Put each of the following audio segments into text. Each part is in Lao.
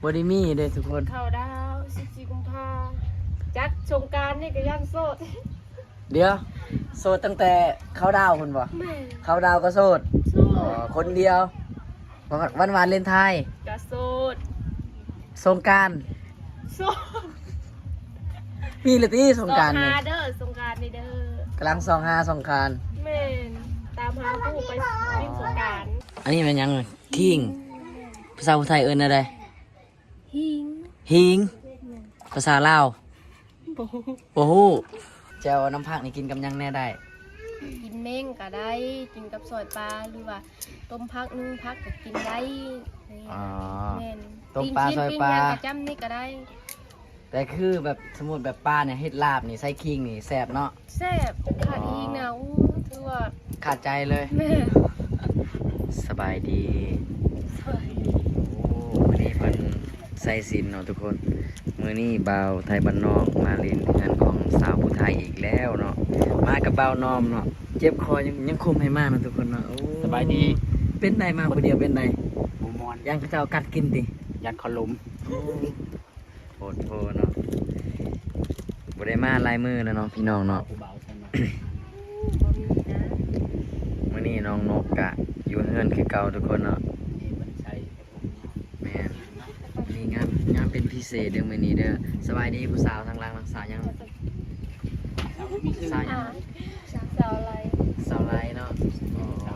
ບໍ່ໄດ້ມີເດ້ທຸກຄົນ. ເຂົ້າດາວສິບສີ່ກຸມພາ ຈັດສົງການນີ້ກໍຢ້ານໂສດ. ດຽວ ໂສດຕັ້ງແຕ່ເຂົ້າດາວພຸ້ນບໍ່? ແມ່ນ. ເຂົ້າດາວກໍໂສດ. ໂສດ. ອໍ ຄົນດຽວ. ວັນ ວັນວາເລນທາຍກໍໂສດ. ສົງການໂສດ. ມີແລ້ວຕິສົງການນີ້? ສ່ອງຫາເດີ ສົງການນີ້ເດີ. ກຳລັງສ່ອງຫາສົງການ. ແມ່ນ. ຕາມຫາຜູ້ໄປຫຼິ້ນສົງການ. ອັນນີ້ແມ່ນຫຍັງ? ຄີງ. ພາສາໄທເອີ້ນແນວໃດ? ຫີງ. ຫີງ. ແມ່ນ. ພາສາລາວ? ບໍ່ຮູ້. ບໍ່ຮູ້. ແຈ່ວນ້ຳຜັກນີ້ກິນກັບຫຍັງແດ່ໄດ້? ກິນເມັ້ງກໍໄດ້ ກິນກັບຊອຍປາ ຫຼືວ່າຕົ້ມຜັກ ໜຶ້ງຜັກກໍກິນໄດ້. ອໍ. ແມ່ນ. ຕົ້ມປາ ຊອຍປາ ກິນຫຍັງກໍຈ້ຳນີ້ກໍໄດ້. ແຕ່ຄືແບບ ສົມມຸດແບບປານີ້ເຮັດລາບນີ້ໃສ່ຂີງນີ້ແຊບເນາະ. ແຊບ. ຂາດຫີງນະ ໂອ້ ຖືວ່າຂາດໃຈເລີຍ. ແມ່ນ. ສະບາຍດີ. ສະບາຍດີ. ໂອ້ ມື້ນີ້ເພິ່ນໃສ່ສິນເນາະທຸກຄົນ. ມື້ນີ້ບ່າວໄທບ້ານນອກມາຫຼິ້ນເຮືອນຂອງສາວຜູ້ໄທອີກແລ້ວເນາະ. ມາກັບບ່າວນອມເນາະ. ເຈັບຄໍຍັງ ຍັງຄຸມໃຫ້ມາເນາະທຸກຄົນເນາະ. ໂອ້ ສະບາຍດີ. ເປັນໃດມາຜູ້ດຽວ ເປັນໃດ? ບໍ່ມ່ວນ. ຢ້ານເຂົາເຈົ້າກັດກິນຕິ? ຢ້ານເຂົາລົ້ມ. ໂອ້ ໂພດໂພເນາະ ບໍ່ໄດ້ມາຫຼາຍມື້ແລ້ວເນາະ ພີ່ນ້ອງເນາະ. ບໍ່ມີນະ. ມື້ນີ້ນ້ອງນົກກະຢູ່ເຮືອນຄືເກົ່າທຸກຄົນເນາະ. ແມ່ນ. ມີງານ ງານເປັນພິເສດເດີ້ມື້ນີ້ເດີ້. ສະບາຍດີຜູ້ສາວທາງຫຼັງ ສາວຫຍັງ? ສາວຫຍັງ? ສາວໄລ. ສາວໄລເນາະ. ອໍ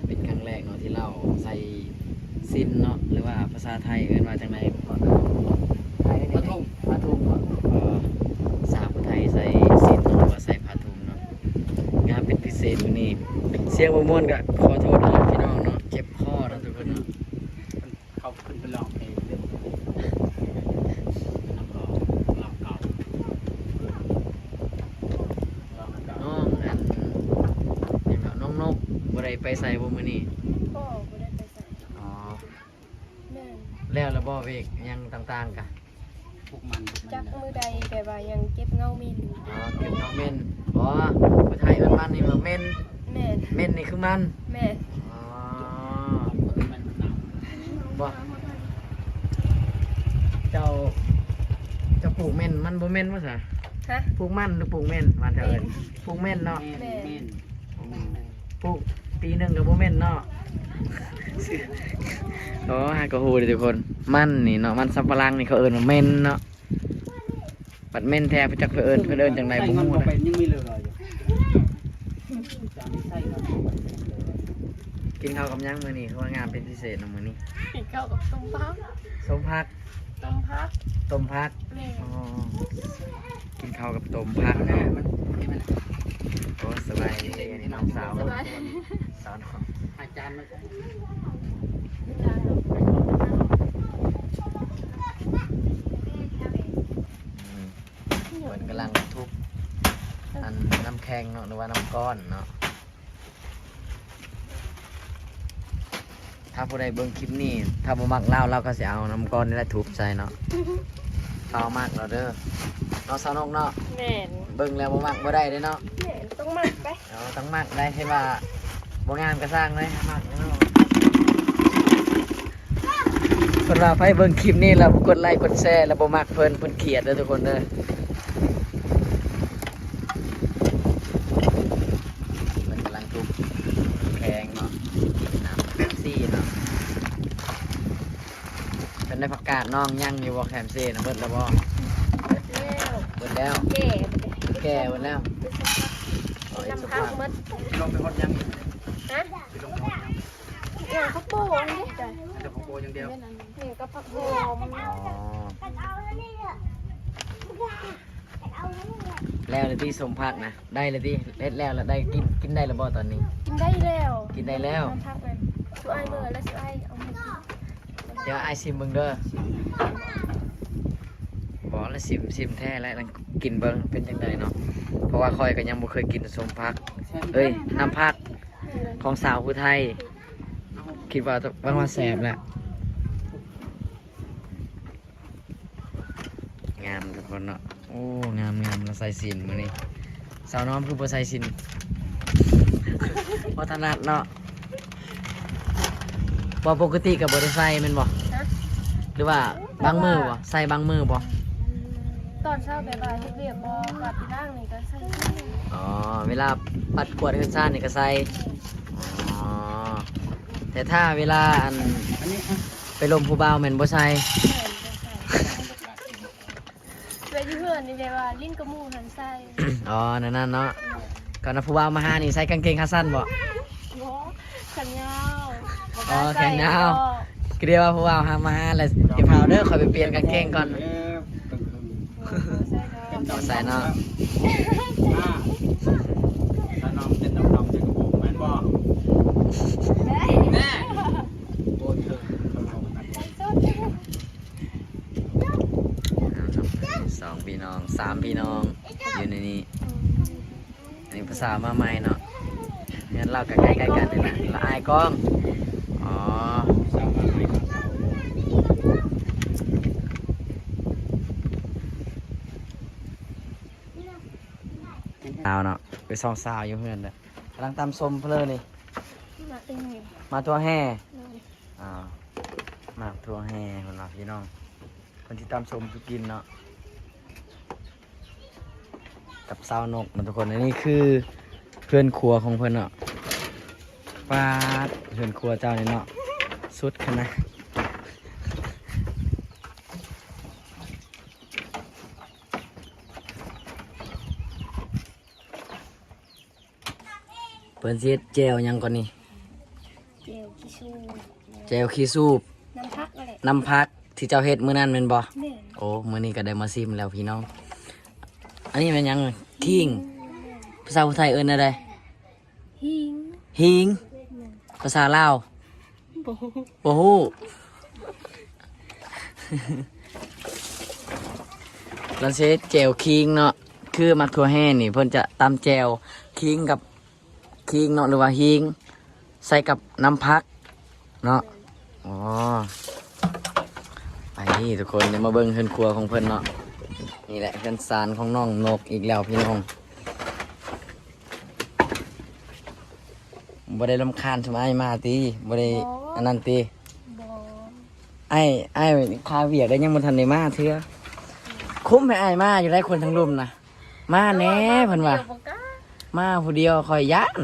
ເປັນຄັ້ງແລກເນາະທີ່ລາວໃສ່ສິ້ນເນາະ ຫຼືວ່າພາສາໄທເອີ້ນວ່າຈັ່ງໃດ? ຜ້າທຸງ. ຜ້າທຸງເນາະ. ເອີ ສາວຜູ້ໄທໃສ່ສິ້ນເນາະ ຫຼືວ່າໃສ່ຜ້າທຸງເນາະ. ງາມເປັນພິເສດມື້ນີ້. ສຽງບໍ່ມ່ວນກໍຂໍໂທດເນາະ ພີ່ນ້ອງເນາະ ເຈັບຄໍເນາະ ທຸກຄົນເນາະ. ເຂົາຂຶ້ນໄປຮ້ອງເພງເດ້ ນັກຮ້ອງລາວເກົ່າ. ນ້ອງອັນ ຫຍັງເກາະ ນ້ອງນົກບໍ່ໄດ້ໄປໃສບໍ່ມື້ນີ້? ບໍ່ ບໍ່ໄດ້ໄປໃສ. ອໍ ແມ່ນ. ແລ້ວລະບໍ່ ວຽກຫຍັງຕ່າງໆກະ? ປູກມັນ ປູກມັນ ຈັກມື້ໃດ ແບບວ່າຍັງເກັບເຫງົາເມັນ. ອໍ ເກັບເຫງົາເມັນ. ບໍ່ ຜູ້ໄທເອີ້ນມັນນີ້ວ່າເມັນ. ແມ່ນ. ເມັນນີ້ຄືມັນ. ແມ່ນ. ອໍ ບໍ່ ເຈົ້າ ເຈົ້າປູກເມັນ ມັນບໍ່ເມັນວ່າຊະ? ຮະ? ປູກມັນຫຼືປູກເມັນ ບ້ານເຈົ້າເອີ້ນ? ເມັນ. ປູກເມັນເນາະ. ແມ່ນ. ແມ່ນ. ປູກປີໜຶ່ງກໍບໍ່ເມັນເນາະ. ໂອ້ ຫາກໍຮູ້ເດ້ທຸກຄົນ ມັນນີ້ເນາະ ມັນສຳປະຫຼັງນີ້ເຂົາເອີ້ນວ່າເມັນເນາະ. ບັດເມັນແທ້ ຈັກເພິ່ນເອີ້ນ ເພິ່ນເອີ້ນຈັ່ງໃດບໍ່ຮູ້ນະ. ຍັງມີເຫຼືອຢູ່. ກິນເຂົ້າກັບຫຍັງມື້ນີ້ ຄືວ່າງາມເປັນພິເສດເນາະມື້ນີ້? ກິນເຂົ້າກັບຕົ້ມຜັກ. ສົ້ມຜັກ. ຕົ້ມຜັກ. ຕົ້ມຜັກ. ແມ່ນ. ອໍ ກິນເຂົ້າກັບຕົ້ມຜັກເນາະ. ໂອ້ ສະບາຍດີ ອັນນີ້ນ້ອງສາວ. ສະບາຍ ສາວນ້ອງ ອາຈານມາ. ອືມ ເພິ່ນກຳລັງທຸບອັນນ້ຳແຂງເນາະ ຫຼືວ່ານ້ຳກ້ອນເນາະ. ຖ້າຜູ້ໃດເບິ່ງຄລິບນີ້ ຖ້າບໍ່ມັກລາວ ລາວກໍຊິເອົານ້ຳກ້ອນນີ້ແຫຼະທຸບໃສ່ເນາະ. ເຮົາມັກລາວເດີ້ ເນາະສາວນົກເນາະ. ແມ່ນ. ເບິ່ງແລ້ວບໍ່ມັກບໍ່ໄດ້ເດ້ເນາະ. ແມ່ນ ຕ້ອງມັກໄດ໋. ເອີ ຕ້ອງມັກໄດ໋ ເຫັນວ່າບໍ່ງາມກໍຊ່າງເລີຍ ມັກເນາະ. ເພິ່ນວ່າໃຜເບິ່ງຄລິບນີ້ແລ້ວບໍ່ກົດໄລກົດແຊ ແລ້ວບໍ່ມັກເພິ່ນ ເພິ່ນກຽດເດີ້ທຸກຄົນເດີ້. ເພິ່ນກຳລັງທຸບແຂງເນາະ ກິນນ້ຳເປັບຊີເນາະ. ເປັນໄດ໋ ຜັກກາດນ້ອງຍັງຢູ່ບໍ່ ແຄມເຊນະ ເບິດແລ້ວບໍ່? ເບິດແລ້ວ. ເບິດແລ້ວ. ແກ່ ແກ່ເບິດແລ້ວ. ນ້ຳຜັກໝົດ. ລົງໄປຫົດຫຍັງອີກ? ຮະ? ລົງໄປຫົດຫຍັງ? ຫຍັງ ຜັກໂບອັນນີ້. ແຕ່ຜັກໂບຢ່າງດຽວ. ນີ້ກໍຜັກຫອມ. ອໍ. ແລ້ວແລ້ວຕິ ສົ້ມຜັກນະ ໄດ້ແລ້ວຕິ ເຮັດແລ້ວລະໄດ້ກິນ ກິນໄດ້ລະບໍ່ຕອນນີ້? ກິນໄດ້ແລ້ວ. ກິນໄດ້ແລ້ວ. ນ້ຳຜັກນັ້ນ ສຸອ້າຍເບິ່ງລະ ສຸອ້າຍເອົາໃຫ້ກິນ. ດຽວອ້າຍຊິມເບິ່ງເດີ. ບໍ່ລະ ຊິມ ຊິມແທ້ແຫຼະ ກິນເບິ່ງເປັນຈັ່ງໃດເນາະ ເພາະວ່າຂ້ອຍກໍຍັງບໍ່ເຄີຍກິນສົ້ມຜັກ ເອີຍ ນ້ຳຜັກຂອງສາວຜູ້ໄທ ຄິດວ່າ ຫວັງວ່າແຊບແຫຼະ. ງາມທຸກຄົນເນາະ. ໂອ້ ງາມໆ ລາວໃສ່ສິ້ນມື້ນີ້. ສາວນ້ອມຄືບໍ່ໃສ່ສິ້ນ? ບໍ່ຖະໜັດເນາະ. ບໍ່ ປົກກະຕິກໍບໍ່ໄດ້ໃສ່ແມ່ນບໍ່? ຮະ? ຫຼືວ່າບາງມື້ບໍ່? ໃສ່ບາງມື້ບໍ່? ຕອນເຊົ້າແບບວ່າເຮັດວຽກບໍ່ ກວາດທີ່ລ້າງນີ້ກໍໃສ່. ອໍ ເວລາປັດກວາດເຮືອນຊານນີ້ກໍໃສ່. ອໍ ແຕ່ຖ້າເວລາອັນ ອັນນີ້ ໄປລົມຜູ້ບ່າວແມ່ນບໍ່ໃສ່? ແມ່ນ ບໍ່ໃສ່. ແບບຢູ່ເຮືອນນີ້ແບບວ່າຫຼິ້ນກັບໝູ່ຫັ້ນໃສ່. ອໍ ແນວນັ້ນເນາະ. ແມ່ນ. ກໍນະ ຜູ້ບ່າວມາຫານີ້ໃສ່ກາງເກງຂາສັ້ນບໍ່? ບໍ່ ແຂນຍາວ. ອໍ ແຂນຍາວ. ກໍເລີຍວ່າຜູ້ບ່າວຫາມາຫາແລ້ວ ຢ່າຟ້າວເດີ ຂ້ອຍໄປປ່ຽນກາງເກງກ່ອນ. ບໍ່ໃສ່ເນາະ. ຖ້ານ້ອງເຕັ້ນດອງໆ ໃສ່ກະໂປງແມ່ນບໍ່? ແນ່ ໂອ້ຍ ເທີ ສອງພີ່ນ້ອງ ສາມພີ່ນ້ອງຢູ່ໃນນີ້. ອັນນີ້ຜູ້ສາວມາໃໝ່ເນາະ ເຮືອນລາວກໍໃກ້ໆກັນນີ້ແຫຼະ ລະອາຍກ້ອງ. ອໍ ສາວເນາະ ໄປສອງສາວຢູ່ເຮືອນແຫຼະ ກຳລັງຕຳສົ້ມເພີ້ນີ້. ມາແຕ່ ມາທົ່ວແຮ່. ໂດຍ. ອ່າ ມາທົ່ວແຮ່ເພິ່ນວ່າພີ່ນ້ອງ ເພິ່ນຊິຕຳສົ້ມສູ່ກິນເນາະ ກັບຊາວນົກເນາະທຸກຄົນ. ອັນນີ້ຄືເຮືອນຄົວຂອງເພິ່ນເນາະ. ປາດ ເຮືອນຄົວເຈົ້ານີ້ເນາະ ສຸດຂະໜາດ. ເພິ່ນຊິເຮັດແຈ່ວຫຍັງກ່ອນນີ້? ແຈ່ວຂີ້ສູບ. ແຈ່ວຂີ້ສູບ. ນ້ຳຜັກນັ້ນແຫຼະ. ນ້ຳຜັກທີ່ເຈົ້າເຮັດມື້ນັ້ນແມ່ນບໍ່? ແມ່ນ. ໂອ້ ມື້ນີ້ກໍໄດ້ມາຊິມແລ້ວພີ່ນ້ອງ. ອັນນີ້ແມ່ນຫຍັງ? ຂີງ. ແມ່ນ. ພາສາໄທເອີ້ນແນວໃດ? ຫີງ. ຫີງ. ແມ່ນ. ພາສາລາວ? ບໍ່ຮູ້. ບໍ່ຮູ້. ລາວຊິເຮັດແຈ່ວຂີງເນາະ ຄືໝາກຖົ່ວແຮ່ນີ້ ເພິ່ນຈະຕຳແຈ່ວຂີງກັບຂີງເນາະ ຫຼືວ່າຫີງ ໃສ່ກັບນ້ຳຜັກເນາະ. ອໍ ໄປທຸກຄົນ ດຽວມາເບິ່ງເຮືອນຄົວຂອງເພິ່ນເນາະ. ນີ້ແຫຼະເຮືອນຊານຂອງນ້ອງນົກອີກແລ້ວພີ່ນ້ອງ. ບໍ່ໄດ້ລຳຄານຊຸມອ້າຍມາຕິ? ບໍ່ໄດ້ ບໍ່ ອັນນັ້ນຕິ? ບໍ່. ອ້າຍ ອ້າຍຄາວຽກໄດ້ ຍັງບໍ່ທັນໄດ້ມາເທື່ອ. ຄຸມໃຫ້ອ້າຍມາຢູ່ໄດ໋ ຄົນທາງລຸ່ມນະ. ມາແດ່ ເພິ່ນວ່າ. ມາຜູ້ດຽວບໍ່ກ້າ. ມາຜູ້ດຽວຂ້ອຍຢ້ານ.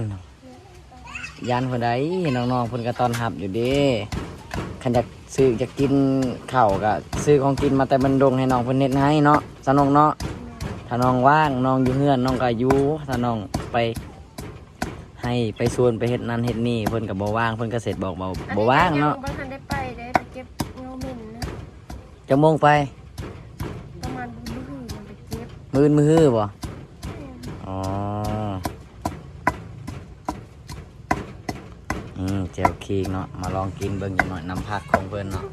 ຢ້ານຜູ້ໃດ? ນ້ອງໆເພິ່ນກໍຕ້ອນຮັບຢູ່ເດ້. ຄັນຢາກຊື້ຢາກກິນເຂົ້າກໍຊື້ຂອງກິນມາແຕ່ບັນດົງໃຫ້ນ້ອງເພິ່ນເຮັດໃຫ້ເນາະ ສາວນົກເນາະ. ຖ້ານ້ອງວ່າງ ນ້ອງຢູ່ເຮືອນ ນ້ອງກໍຢູ່. ຖ້ານ້ອງໄປ ໃຫ້ໄປຊວນໄປເຮັດນັ້ນເຮັດນີ້ ເພິ່ນກໍບໍ່ວ່າງ ເພິ່ນກໍເສັດບອກບໍ່ ບໍ່ວ່າງເນາະ. ອັນນີ້ກໍຍັງບໍ່ທັນໄດ້ໄປເດ້ ໄປເກັບເຫງົາເໝັນນະ. ຈັກໂມງໄປ? ປະມານມື້ອື່ນໄປເກັບ. ມື້ອື່ນມື້ຮືບໍ່? ແມ່ນ. ອໍ ອືມ ແຈ່ວຂີງເນາະ ມາລອງກິນເບິ່ງຈັກໜ້ອຍ ນ້ຳຜັກຂອງເພິ່ນເນາະ.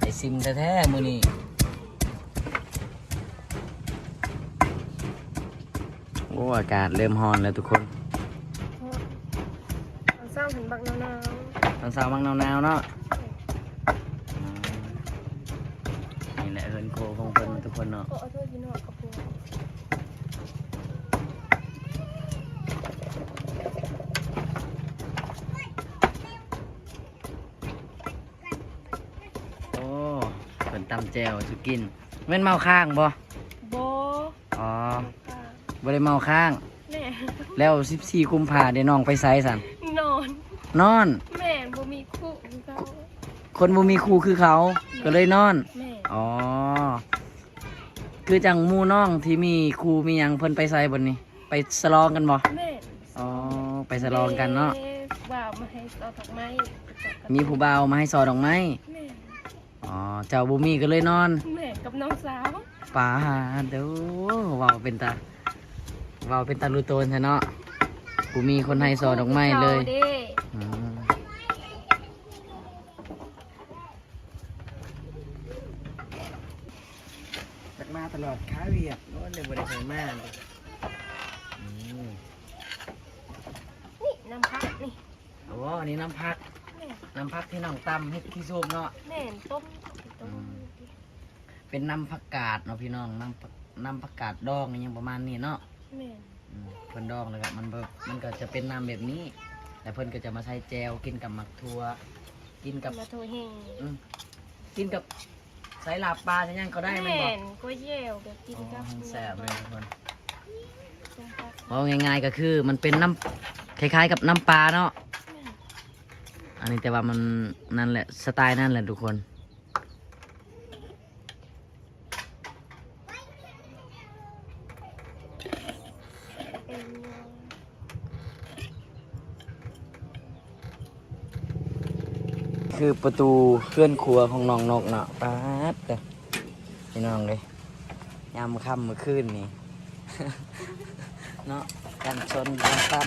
ໄດ້ຊິມແທ້ໆມື້ນີ້. ໂອ້ ອາກາດເລີ່ມຮ້ອນແລ້ວທຸກຄົນ. ຕອນເຊົ້າຫັ້ນບັກໜາວໆ. ຕອນເຊົ້າມັກໜາວໆເນາະ. ອືມ ນີ້ແຫຼະເຮືອນຄົວຂອງເພິ່ນທຸກຄົນເນາະ. ຂໍໂທດພີ່ນ້ອງ ຂອບຄຸນ. ໂອ້ ເພິ່ນຕຳແຈ່ວສູ່ກິນ. ແມ່ນເມົາຄ້າງບໍ່? ບໍ່. ອໍ ບໍ່ໄດ້ເມົາຄ້າງ. ແມ່ນ. ແລ້ວສິບສີ່ກຸມພາເດ ນ້ອງໄປໃສຊັ້ນ? ນອນ. ນອນ? ແມ່ນ ບໍ່ມີຄູ່ຄືເຂົາ. ຄົນບໍ່ມີຄູ່ຄືເຂົາ ແມ່ນ ກໍເລີຍນອນ. ແມ່ນ. ອໍ ຄືຈັ່ງໝູ່ນ້ອງທີ່ມີຄູ່ມີຫຍັງ ເພິ່ນໄປໃສບັດນີ້? ໄປສະຫຼອງກັນບໍ່? ແມ່ນ. ອໍ ໄປສະຫຼອງກັນເນາະ. ມີຜູ້ບ່າວມາໃຫ້ຊ່ອດອກໄມ້. ມີຜູ້ບ່າວມາໃຫ້ຊ່ອດອກໄມ້. ແມ່ນ. ອໍ ເຈົ້າບໍ່ມີກໍເລີຍນອນ. ແມ່ນ ກັບນ້ອງສາວ. ປາດໂທ້ ເວົ້າເປັນຕາ ເວົ້າເປັນຕາລຸໂຕນແທ້ເນາະ ບໍ່ມີຄົນໃຫ້ຊ່ອດອກໄມ້ເລີຍ. ອືມ ຈັກມາຕະຫຼອດຄາວຽກ ໂອ້ຍ ເລີຍບໍ່ໄດ້ໃຜມາເລີຍ. ອືມ ນີ້ນ້ຳຜັກນີ້. ໂອ້ ອັນນີ້ນ້ຳຜັກ. ແມ່ນ. ນ້ຳຜັກທີ່ນ້ອງຕຳເຮັດຂີ້ສູບເນາະ. ແມ່ນ ຕົ້ມ ຕົ້ມ. ອືມ ເປັນນ້ຳຜັກກາດເນາະພີ່ນ້ອງ ນ້ຳ ນ້ຳຜັກກາດດອງອີ່ຫຍັງປະມານນີ້ເນາະ. ແມ່ນ. ອືມ ເພິ່ນດອງແລ້ວກໍມັນ ມັນກໍຈະເປັນນ້ຳແບບນີ້ ແລ້ວເພິ່ນກໍຈະມາໃສ່ແຈ່ວ ກິນກັບໝາກຖົ່ວ ກິນກັບ ໝາກຖົ່ວແຫ້ງ. ອືມ ກິນກັບ ໃສ່ລາບປາໃສ່ຫຍັງກໍໄດ້ແມ່ນບໍ່? ແມ່ນ ກ້ວຍແຈ່ວ ແບບກິນກັບ ອໍ ແຊບເລີຍທຸກຄົນ. ເວົ້າງ່າຍໆກໍຄືມັນເປັນນ້ຳ ຄ້າຍໆກັບນ້ຳປາເນາະ. ອັນນີ້ແຕ່ວ່າມັນນັ້ນແຫຼະ ສະໄຕນັ້ນແຫຼະທຸກຄົນ. ຄືປະຕູເຮືອນຄົວຂອງນ້ອງນົກເນາະ. ປາດເດີ ພີ່ນ້ອງເອີຍ ຍາມຄ່ຳມື້ຄືນນີ້ເນາະ ກັນຊົນກັນຊ້ຳ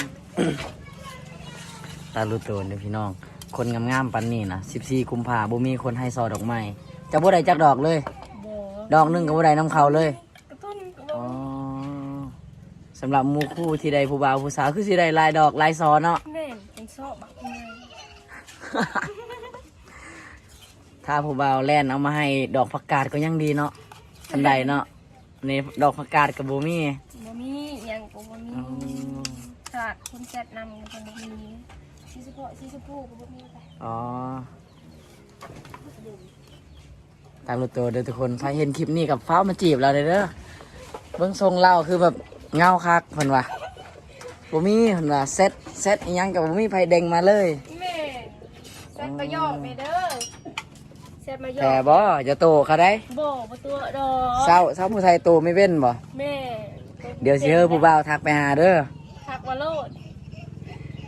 ຕາລຸໂຕນເດີພີ່ນ້ອງ. ຄົນງາມໆປານນີ້ນະ ສິບສີ່ກຸມພາບໍ່ມີຄົນໃຫ້ສໍດອກໄມ້ ຈະບໍ່ໄດ້ຈັກດອກເລີຍ. ບໍ່ ດອກໜຶ່ງກໍບໍ່ໄດ້ນຳເຂົາເລີຍ. ກະຕົ້ນກໍບໍ່ມີ. ອໍ ສຳລັບໝູ່ຄູ່ທີ່ໄດ້ຜູ້ບ່າວຜູ້ສາວ ຄືຊິໄດ້ຫຼາຍດອກຫຼາຍສໍເນາະ. ແມ່ນ ເປັນສໍບັກໃຫຍ່. ຖ້າຜູ້ບ່າວແລ່ນເອົາມາໃຫ້ດອກຜັກກາດກໍຍັງດີເນາະ. ອັນໃດເນາະ ນີ້ດອກຜັກກາດກໍບໍ່ມີ. ບໍ່ມີ ອີ່ຫຍັງກໍບໍ່ມີ. ອໍ ຕະຫຼາດຄົນແຊດນຳກໍບໍ່ມີ ຊິສະເພາະ ຊິສະພູກໍບໍ່ມີ. ອໍ ຕາລຸໂຕເດີທຸກຄົນ ໃຜເຫັນຄລິບນີ້ກໍຟ້າວມາຈີບລາວເດີ. ເບິ່ງຊົງລາວຄືແບບເຫງົາຄັກເພິ່ນວ່າ ບໍ່ມີ ເພິ່ນວ່າແຊດ ແຊດອີ່ຫຍັງກໍບໍ່ມີໃຜເດັ່ງມາເລີຍ. ແມ່ນ ແຊດມາຢອກແດ່ເດີ ແຊດມາຢອກ. ແທ້ບໍ່? ຢ່າໂຕ້ເຂົາໄດ໋. ບໍ່ ບໍ່ໂຕ້ດອກ. ເຊົາ ເຊົາຜູ້ໄທໂຕ້ໄມ່ເປັນບໍ່? ແມ່ນ. ດຽວຊິໃຫ້ຜູ້ບ່າວທັກໄປຫາເດີ. ທັກມາໂລດ.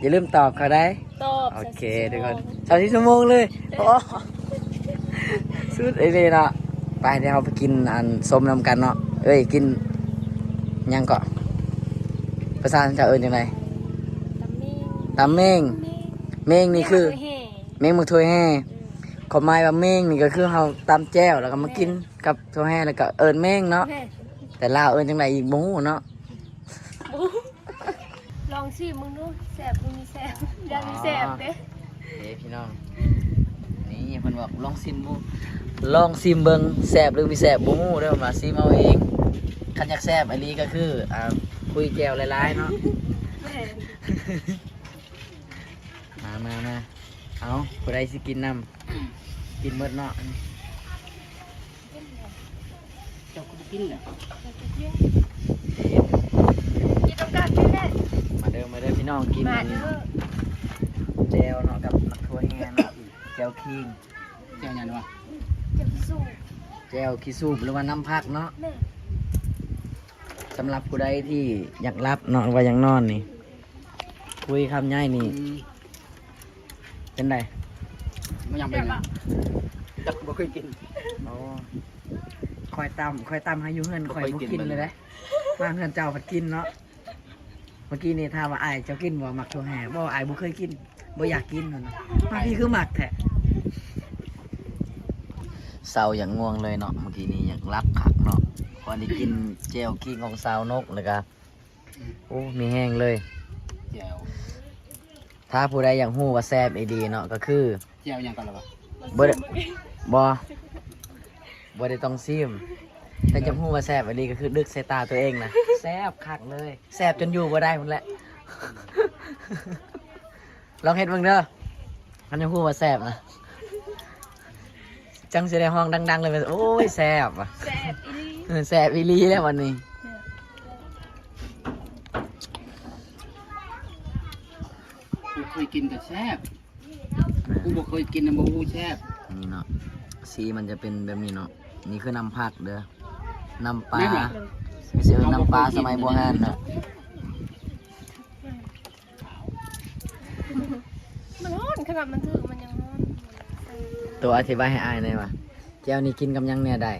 ຢ່າລືມຕອບເຂົາໄດ໋. ຕອບ. ໂອເຄທຸກຄົນ ຊາວສີ່ຊົ່ວໂມງເລີຍ. ໂອ້ ສຸດອີ່ຫຼີເນາະ. ໄປ ດຽວເຮົາໄປກິນອັນສົ້ມນຳກັນເນາະ. ເອີຍ ກິນຫຍັງເກາະ? ພາສາເຈົ້າເອີ້ນຈັ່ງໃດ? ຕຳເມງ. ຕຳເມງ. ເມງນີ້ຄື ເມງໝາກຖົ່ວແຮ່. ຄວາມໝາຍວ່າເມງນີ້ກໍຄືເຮົາຕຳແຈ່ວ ແລ້ວກໍມາກິນກັບຖົ່ວແຮ່ ແລ້ວກໍເອີ້ນເມງເນາະ. ແມ່ນ. ແຕ່ລາວເອີ້ນຈັ່ງໃດອີກບໍ່ຮູ້ເນາະ. ບໍ່ຮູ້. ລອງຊີມເບິ່ງດູ ແຊບຫຼືບໍ່ແຊບ. ຢ່າມີແຊບເດ້. ອໍ ເດ້ພີ່ນ້ອງ ນີ້ເພິ່ນບອກລອງຊີມເບິ່ງ ລອງຊີມເບິ່ງ ແຊບຫຼືບໍ່ແຊບບໍ່ຮູ້ເດີ ເພິ່ນວ່າຊີມເອົາເອງ. ຄັນຢາກແຊບອີ່ຫຼີກໍຄື ອ່າ ຄຸຍແຈ່ວຫຼາຍໆເນາະ. ແມ່ນ. ມາ ມາ ມາ ເອົາ ຜູ້ໃດຊິກິນນຳ? ກິນໝົດເນາະ. ເຈົ້າກໍບໍ່ກິນແຫຼະ. ກິນນຳກັນນີ້ແຫຼະ. ມາເດີ ມາເດີພີ່ນ້ອງ ກິນ ມາເດີ ແຈ່ວເນາະ ກັບໝາກຖົ່ວແຮ່ເນາະ. ແຈ່ວຄີງ ແຈ່ວຫຍັງວະ? ແຈ່ວຂີ້ສູບ ແຈ່ວຂີ້ສູບ ຫຼືວ່ານ້ຳຜັກເນາະ. ແມ່ນ. ສຳລັບຜູ້ໃດທີ່ຢາກຫຼັບເນາະ ຫຼືວ່າຢາກນອນນີ້ ຄຸຍຄຳໃຫຍ່ນີ້. ອືມ ເປັນໃດ? ມັນຍັງເປັນຫຍັງ? ຈັກ ບໍ່ເຄີຍກິນ. ໂອ້ ຂ້ອຍຕຳ ຂ້ອຍຕຳໃຫ້ຢູ່ເຮືອນ ຂ້ອຍບໍ່ກິນເລີຍເດ້. ມາເຮືອນເຈົ້າພັດກິນເນາະ. ເມື່ອກີ້ນີ້ຖາມວ່າ ອ້າຍເຈົ້າກິນບໍ່ໝາກຖົ່ວແຮ່? ບໍ່ ອ້າຍບໍ່ເຄີຍກິນ ບໍ່ຢາກກິນ ເພິ່ນວ່າ. ມາພີ້ຄືມັກແທ້. ເຊົາຢ່າງງ່ວງເລີຍເນາະ ເມື່ອກີ້ນີ້ຢາກຫຼັບຄັກເນາະ ພໍໄດ້ກິນແຈ່ວຄີງຂອງສາວນົກ ແລ້ວກະ ໂອ້ ມີແຮງເລີຍ ແຈ່ວ. ຖ້າຜູ້ໃດຢາກຮູ້ວ່າແຊບອີ່ຫຼີເນາະ ກໍຄື ແຈ່ວຫຍັງກ່ອນລະວະ? ບໍ່ໄດ້ ບໍ່ ບໍ່ໄດ້ຕ້ອງຊີມ ແຕ່ຢາກຮູ້ວ່າແຊບອີ່ຫຼີ ກໍຄືດຶກໃສ່ຕາຕົວເອງນະ ແຊບຄັກເລີຍ ແຊບຈົນຢູ່ບໍ່ໄດ້ພຸ້ນແຫຼະ. ລອງເຮັດເບິ່ງເດີ ຄັນຢາກຮູ້ວ່າແຊບນະ ຈັ່ງຊິໄດ້ຮ້ອງດັງໆເລີຍວ່າ ໂອ້ຍ ແຊບວ່າ ແຊບອີ່ຫຼີ ເອີ ແຊບອີ່ຫຼີແລ້ວບັດນີ້. ຜູ້ເຄີຍກິນກໍແຊບ ຜູ້ບໍ່ເຄີຍກິນນະບໍ່ຮູ້ແຊບ. ນີ້ເນາະ ສີມັນຈະເປັນແບບນີ້ເນາະ. ນີ້ຄືນ້ຳຜັກເດີ ນ້ຳປາ ແມ່ນຫວາ? ມີຊື່ນ້ຳປາສະໄໝບູຮານເນາະ. ມັນຮ້ອນ ຂະໜາດມັນຖືກມັນຍັງຮ້ອນ. ໂຕອະທິບາຍໃຫ້ອ້າຍແດ່ວ່າ ແຈ່ວນີ້ກິນກັບຫຍັງແດ່ໄດ້?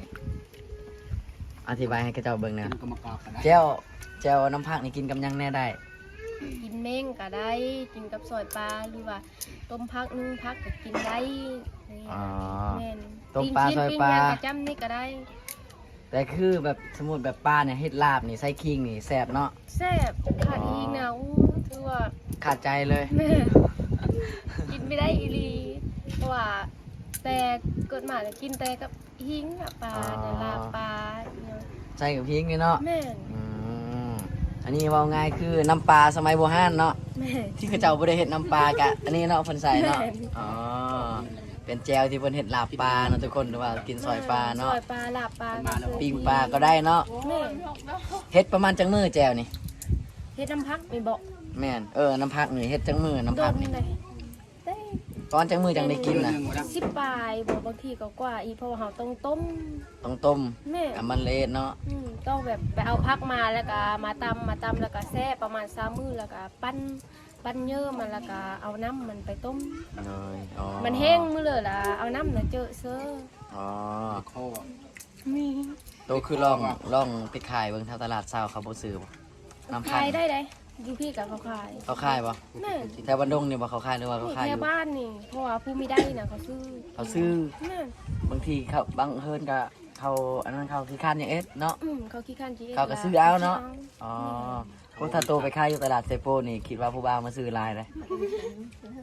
ອະທິບາຍໃຫ້ເຂົາເຈົ້າເບິ່ງແດ່. ກິນກັບໝາກກອກກໍໄດ້ ແຈ່ວ ແຈ່ວນ້ຳຜັກນີ້ກິນກັບຫຍັງແດ່ໄດ້? ກິນເມັງກໍໄດ້ ກິນກັບຊອຍປາ ຫຼືວ່າຕົ້ມຜັກ ໜຶ້ງຜັກກໍກິນໄດ້. ອໍ ແມ່ນ ຕົ້ມປາ ຊອຍປາ ຫຍັງກໍຈ້ຳນີ້ກໍໄດ້. ແຕ່ຄືແບບ ສົມມຸດແບບປານີ້ເຮັດລາບນີ້ໃສ່ຂີງນີ້ແຊບເນາະ. ແຊບ ຂາດ ອໍ ຂີງນະ ໂອ້ ຖືວ່າຂາດໃຈເລີຍ. ແມ່ນ ກິນບໍ່ໄດ້ອີ່ຫຼີ ເພາະວ່າແຕ່ເກີດມາກໍກິນແຕ່ກັບ ຫິງອະປາ ອໍ ແຕ່ລາບປາອີ່ຫຍັງ ໃສ່ກັບຫິງນີ້ເນາະ. ແມ່ນ ອືມ ອັນນີ້ເວົ້າງ່າຍຄືນ້ຳປາສະໄໝບູຮານເນາະ. ແມ່ນ ທີ່ເຂົາເຈົ້າບໍ່ໄດ້ເຮັດນ້ຳປາກະອັນນີ້ເນາະ ເພິ່ນໃສ່ເນາະ. ແມ່ນ ອໍ ເປັ ປັນແຈ່ວທີ່ເພິ່ນເຮັດລາບປາເນາະທຸກຄົນ ຫຼືວ່າກິນຊອຍປາເນາະ ຊອຍປາ ລາບປາກໍຄື ປີ້ງປາກໍໄດ້ເນາະ. ແມ່ນ. ເຮັດປະມານຈັກມື້ແຈ່ວນີ້? ເຮັດນ້ຳຜັກນີ້ບໍ? ແມ່ນ. ເອີ ນ້ຳຜັກນີ້ເຮັດຈັກມື້ ນ້ຳຜັກນີ້? ໂດນເລີຍ ປະມານຈັກມື້ຈັ່ງໄດ້ກິນນະ? ສິບປາຍບໍ? ບາງທີກໍກວ່າອີກ ເພາະວ່າເຮົາຕ້ອງຕົ້ມ. ຕ້ອງຕົ້ມ. ແມ່ນ. ກະມັນລະອຽດເນາະ. ອືມ ຕ້ອງແບບໄປເອົາຜັກມາ ແລ້ວກະມາຕຳ ມາຕຳ ແລ້ວກະແຊ່ປະມານສາມມື້ ແລ້ວກະປັ່ນ ປັ່ນເຍີມັນ ແລ້ວກະເອົານ້ຳມັນໄປຕົ້ມ. ໂດຍ. ອໍ ມັນແຫ້ງມື້ເລີຍລະ ເອົານ້ຳນະເຈີເຊີ. ອໍ ມີ. ໂຕຄືລອງ ລອງໄປຂາຍເບິ່ງແຖວຕະຫຼາດເຊົ້າ ເຂົາບໍ່ຊື້ບໍ່? ນ້ຳຜັກ ຂາຍໄດ້ເດ້ ຢູ່ພີ້ກະເຂົາຂາຍ. ເຂົາຂາຍບໍ່? ແມ່ນ. ແຖວບ້ານດົງນີ້ບໍ່ເຂົາຂາຍ ຫຼືວ່າເຂົາຂາຍຢູ່ແຖວບ້ານນີ້? ເພາະວ່າຜູ້ມີໄດ້ນະເຂົາຊື້. ເຂົາຊື້. ແມ່ນ. ບາງທີເຂົາ ບາງເຮືອນກະເຂົາ ອັນນັ້ນ ເຂົາຂີ້ຄ້ານຫຍັງເຮັດເນາະ. ອືມ ເຂົາຂີ້ຄ້ານຂີ້ເຮັດ ເຂົາກະຊື້ເອົາເນາະ. ອໍ. ໂອ້ ຖ້າໂຕໄປຂາຍຢູ່ຕະຫຼາດໄຊໂປນີ້ ຄິດວ່າຜູ້ບ່າວມາຊື້ຫຼາຍເດ້.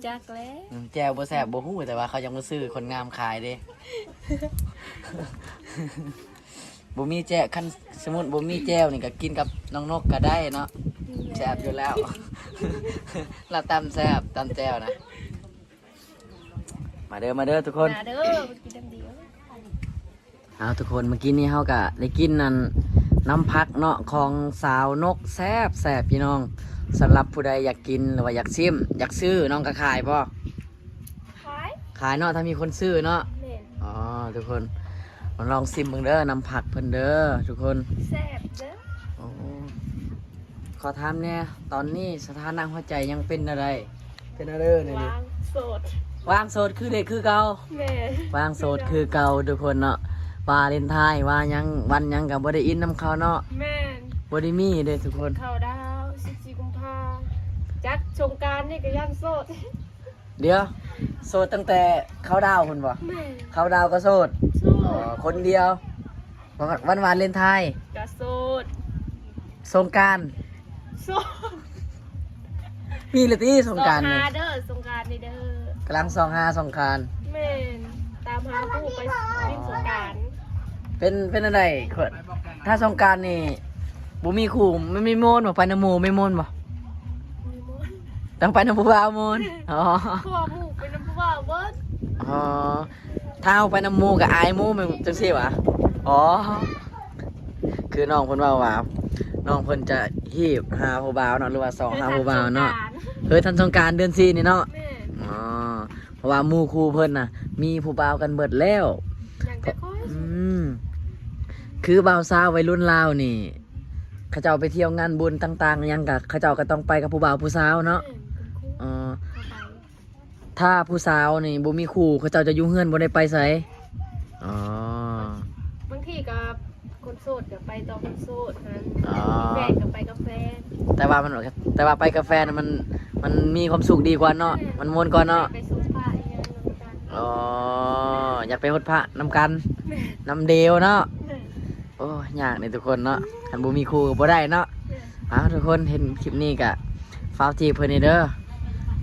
ຈັກແຫຼະ. ອືມ ແຈ່ວບໍ່ແຊບບໍ່ຮູ້ ແຕ່ວ່າເຂົາຍັງມາຊື້ຄົນງາມຂາຍເດ້. ບໍ່ມີແຈ່ວ ຄັນສົມມຸດບໍ່ມີແຈ່ວນີ້ກະກິນກັບນ້ອງນົກກະໄດ້ເນາະ. ແຊບຢູ່ແລ້ວ ລາວຕຳແຊບ ຕຳແຈ່ວນະ. ມາເດີ ມາເດີທຸກຄົນ ມາເດີ ກິນນ້ຳດຽວ. ເອົາທຸກຄົນ ມື້ກີ້ນີ້ເຮົາກະໄດ້ກິນອັນ ນ້ຳຜັກເນາະ ຂອງສາວນົກ ແຊບໆ ພີ່ນ້ອງ. ສຳລັບຜູ້ໃດຢາກກິນ ຫຼືວ່າຢາກຊິມ ຢາກຊື້ ນ້ອງກະຂາຍບໍ່? ຂາຍ ຂາຍເນາະ ຖ້າມີຄົນຊື້ເນາະ. ແມ່ນ. ອໍ ທຸກຄົນ ມາລອງຊິມເບິ່ງເດີ ນ້ຳຜັກເພິ່ນເດີທຸກຄົນ. ແຊບເດີ. ໂອ້ ຂໍຖາມແດ່ ຕອນນີ້ສະຖານະຫົວໃຈຍັງເປັນແນວໃດ? ເປັນແນວໃດນີ້? ວ່າງໂສດ. ວ່າງໂສດຄືເດັກຄືເກົ່າ. ແມ່ນ. ວ່າງໂສດຄືເກົ່າທຸກຄົນເນາະ. ວາເລນທາຍ ວ່າຫຍັງ ວັນຫຍັງກະບໍ່ໄດ້ອິນນຳເຂົາເນາະ. ແມ່ນ. ບໍ່ໄດ້ມີເດ້ທຸກຄົນ. ເຂົ້າດາວສິບສີ່ກຸມພາ ຈັດສົງການນີ້ກະຢ້ານໂສດ. ດຽວ ໂສດຕັ້ງແຕ່ເຂົ້າດາວພຸ້ນບໍ່? ແມ່ນ. ເຂົ້າດາວກໍໂສດ. ໂສດ. ອໍ ຄົນດຽວ. ວັນ ວັນວາເລນທາຍກະໂສດ. ສົງການໂສດ. ມີແລ້ວຕິສົງການນີ້? ສ່ອງຫາເດີ ສົງການນີ້ເດີ. ກຳລັງສ່ອງຫາສົງການ. ແມ່ນ. ຕາມຫາຄູ່ໄປຫຼິ້ນສົງການ. ເປັນ ເປັນອັນໃດ? ຖ້າສົງການນີ້ບໍ່ມີຄູ່ ມັນມີໂມນບໍ່? ໄປນຳໝູ່ມີໂມນບໍ່? ມີໂມນ. ຕ້ອງໄປນຳຜູ້ບ່າວໂມນ. ອໍ ເພາະວ່າໝູ່ໄປນຳຜູ້ບ່າວເບິດ. ອໍ ຖ້າເຮົາໄປນຳໝູ່ກະອາຍໝູ່ ແມ່ນຈັ່ງຊີ້ຫວາ? ອໍ ຄືນ້ອງເພິ່ນເວົ້າວ່າ ນ້ອງເພິ່ນຈະຮີບຫາຜູ້ບ່າວເນາະ ຫຼືວ່າສ່ອງຫາຜູ້ບ່າວເນາະ. ເຮີ້ຍ ທັນສົງການເດືອນສີ່ນີ້ເນາະ. ແມ່ນ. ອໍ ເພາະວ່າໝູ່ຄູ່ເພິ່ນນະ ມີຜູ້ບ່າວກັນເບິດແລ້ວ. ຍັງແຕ່ຂ້ອຍ. ອືມ ຄືບ່າວສາວໄວລຸ້ນລາວນີ້ ເຂົາເຈົ້າໄປທ່ຽວງານບຸນຕ່າງໆຫຍັງກະ ເຂົາເຈົ້າກະຕ້ອງໄປກັບຜູ້ບ່າວຜູ້ສາວເນາະ. ແມ່ນ. ອໍ ເຂົາໄປ ຖ້າຜູ້ສາວນີ້ບໍ່ມີຄູ່ ເຂົາເຈົ້າຈະຢູ່ເຮືອນ ບໍ່ໄດ້ໄປໃສ. ອໍ ບາງທີກໍຄົນໂສດກໍໄປຕໍ່ຄົນໂສດຫັ້ນ. ອໍ ມີແຟນກໍໄປກັບແຟນ. ແຕ່ວ່າມັນ ແຕ່ວ່າໄປກັບແຟນມັນ ມັນມີຄວາມສຸກດີກວ່າເນາະ. ແມ່ນ. ມັນມ່ວນກວ່າເນາະ. ໄປຊົມພະອີ່ຫຍັງນຳກັນ. ອໍ ຢາກໄປຫົດພະນຳກັນ. ແມ່ນ. ນຳດຽວເນາະ. ແມ່ນ. ໂອ້ ຍາກເດ້ທຸກຄົນເນາະ ຄັນບໍ່ມີຄູ່ກໍບໍ່ໄດ້ເນາະ. ເອົາ ທຸກຄົນເຫັນຄລິບນີ້ກະຝາກຈີບເພິ່ນແດ່ເດີ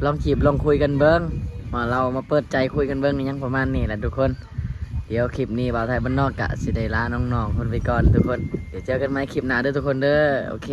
ລອງຈີບລອງຄຸຍກັນເບິ່ງ ມາເລົ່າມາເປີດໃຈຄຸຍກັນເບິ່ງ ອີ່ຫຍັງປະມານນີ້ແຫຼະທຸກຄົນ. ດຽວຄລິບນີ້ບ່າວໄທບ້ານນອກກະຊິໄດ້ລານ້ອງໆເພິ່ນໄປກ່ອນທຸກຄົນ ດຽວເຈີກັນໃໝ່ຄລິບໜ້າເດີທຸກຄົນເດີ. ໂອເຄ.